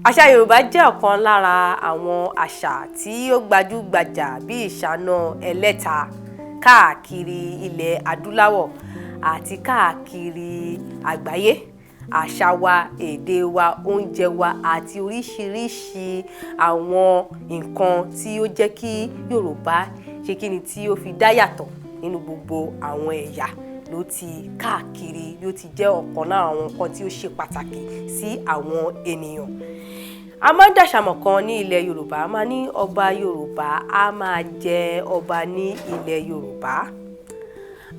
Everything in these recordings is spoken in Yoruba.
Àṣà Yorùbá jẹ́ ọ̀kan lára àwọn àṣà tí ó gbajúgbajà bí ìṣáná ẹlẹ́ta káàkiri ilẹ̀ adúláwọ̀ àti káàkiri àgbáyé. Àṣà wa, èdè wa, oúnjẹ wa àti oríṣiríṣi àwọn nǹkan tí ó jẹ́ kí Yorùbá ṣe kí ni tí ó fi dá yàtọ̀ nínú gbogbo àwọn ẹ̀yà ló ti káàkiri, ló ti jẹ́ ọ̀kan lára àwọn nǹkan tí ó ṣe pàtàkì sí àwọn ènìyàn. A máa ń dàṣàmọ̀ kan ní ilẹ̀ Yorùbá, a máa ní ọba Yorùbá a máa jẹ ọba ní ilẹ̀ Yorùbá.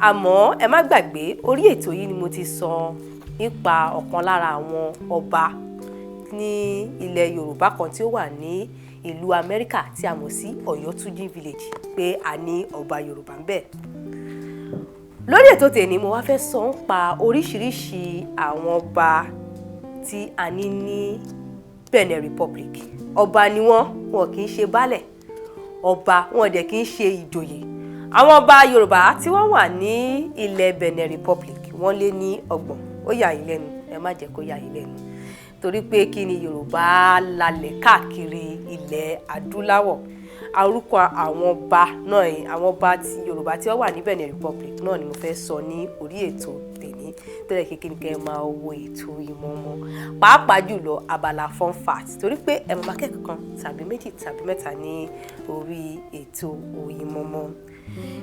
Àmọ́ ẹ má gbàgbé, orí ètò yìí ni mo ti sọ nípa ọ̀kan lára àwọn ọba ní ilẹ̀ Yorùbá kan tí ó wà ní ìlú Amẹ́ríkà tí a mọ̀ sí Ọ̀yọ́túnjí Village, pé a ní ọba Yorùbá ń bẹ. Lórí ètò tèmi, mo wá fẹ́ sọ nípa oríṣiríṣi àwọn ọba tí a ní ní Benin Republic. Ọba ni wọ́n, wọn kì í ṣe baálẹ̀ ọba, wọn dẹ̀ kì í ṣe ìjòyè. Àwọn ọba Yorùbá tí wọ́n wà ní ilẹ̀ Benin Republic, wọ́n lé ní 30. Ó yà yín lẹ́nu, ẹ má jẹ́ kó yà yín lẹ́nu, torí pé kí ni, Yorùbá lalẹ̀ káàkiri ilẹ̀ adúláwọ̀. Orúkọ àwọn ọba náà, àwọn ọba ti Yorùbá tí wọ́n wà ní Benin Republic náà ni mo fẹ́ sọ ní orí ètò tèmi. Tẹ́lẹ̀ kékeré kẹ́ ẹ máa wo ètò Oyinmomo, pàápàá jùlọ abala fun fact, torí pé ẹ máa kẹ́kọ̀ọ́ kan tàbí méjì tàbí mẹ́ta ní orí ètò Oyinmomo.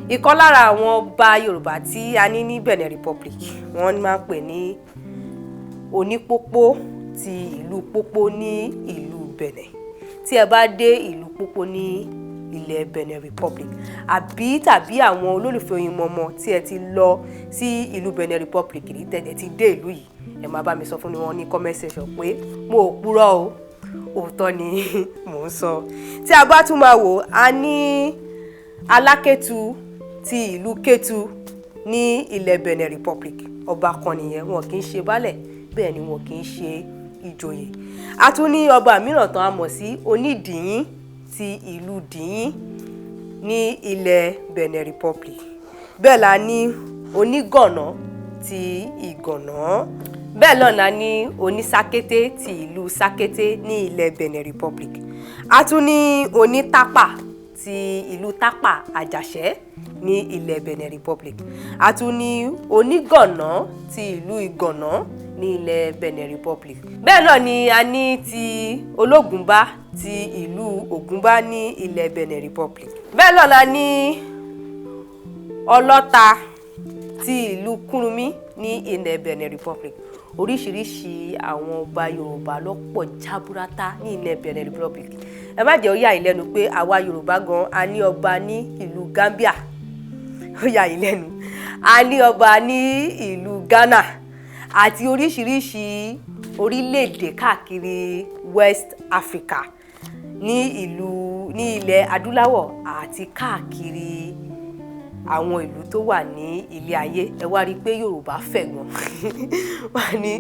Ìkan lára àwọn ọba Yorùbá tí a ní ní Benin Republic, wọ́n máa ń pè ní Onípópó ti ìlú Pópó ní ìlú Benin. Tí ẹ bá dé ìlú Pópó ní ilẹ̀ Benin Republic, àbí tàbí àwọn olólùfẹ́ Oyinmomo tí ẹ ti lọ sí ìlú Benin Republic rí, tẹ̀lé ti dé ìlú yìí, ẹ máa bá mi sọ fún wọn ní comment section pé mo ò purọ́ o, òótọ́ ni mò ń sọ. Tí a bá tún máa wò, a ní Alákétu ti ìlú Kétu ní ilẹ̀ Benin Republic. Ọba kan nìyẹn, wọn kì í ṣe baálẹ̀, bẹ́ẹ̀ ni wọn kì í ṣe ìjòyè. A tún ní ọba mìíràn tán a mọ̀ sí Onídìyín ti ìlú Dìyín ní ilẹ̀ Benin Republic. Bẹ́ẹ̀ la ní Onígànná ti Ìgànná. Bẹ́ẹ̀ náà la ní Onísákété ti ìlú Sákété ní ilẹ̀ Benin Republic. A tún ní Onítàpà ti ìlú Tápà Àjàṣẹ́ ní ilẹ̀ Benin Republic. A tún ní Onígànná ti ìlú Ìgànná ní ilẹ̀ Benin Republic. Bẹ́ẹ̀ náà ni a ní ti Ológùnbá ti ìlú Ògúnbá ní ilẹ̀ Benin Republic. Bẹ́ẹ̀ náà la ní Ọlọ́ta ti ìlú Kúrúnmí ní ilẹ̀ Benin Republic. Oríṣiríṣi àwọn ọba Yorùbá ló pọ̀ jaburata ní ilẹ̀ Benin Republic. Ẹ má jẹ́ ó yà yín lẹ́nu pé àwa Yorùbá gan a ní ọba ní ìlú Gambia. Ó yà yín lẹ́nu, a ní ọba ní ìlú Ghana àti oríṣiríṣi orílẹ̀-èdè káàkiri West Africa, ní ìlú ní ilẹ̀ adúláwọ̀ àti káàkiri àwọn ìlú tó wà ní ilé ayé. Ẹ wá rí i pé Yorùbá fẹ̀ gan, wà ní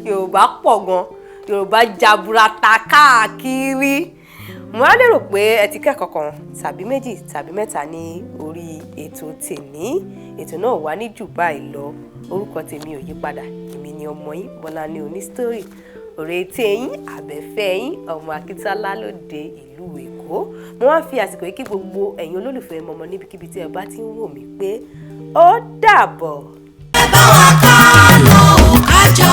Yorùbá pọ̀ gan, Yorùbá jaburata káàkiri. Mo á lérò pé ẹ ti kẹ́kọ̀ọ́ kan tàbí méjì tàbí mẹ́ta ní orí ètò tèmi. Ètò náà wà ní jù báyìí lọ. Orúkọ tèmi ò yí padà, èmi ni ọmọ yín Bọ́láńlé Onísítórì, òrètè yín, àbẹ̀fẹ́ yín, ọmọ Akíntọ́lá lóde ìlú Èkó. Mo wá ń fi àsìkò yìí kí gbogbo ẹ̀yin olólùfẹ́ Mọ̀mọ́ níbikíbi tí ẹ bá ti ń wò mí pé ó dàbọ̀. Ẹ bá wa ká lọ, ká jọ.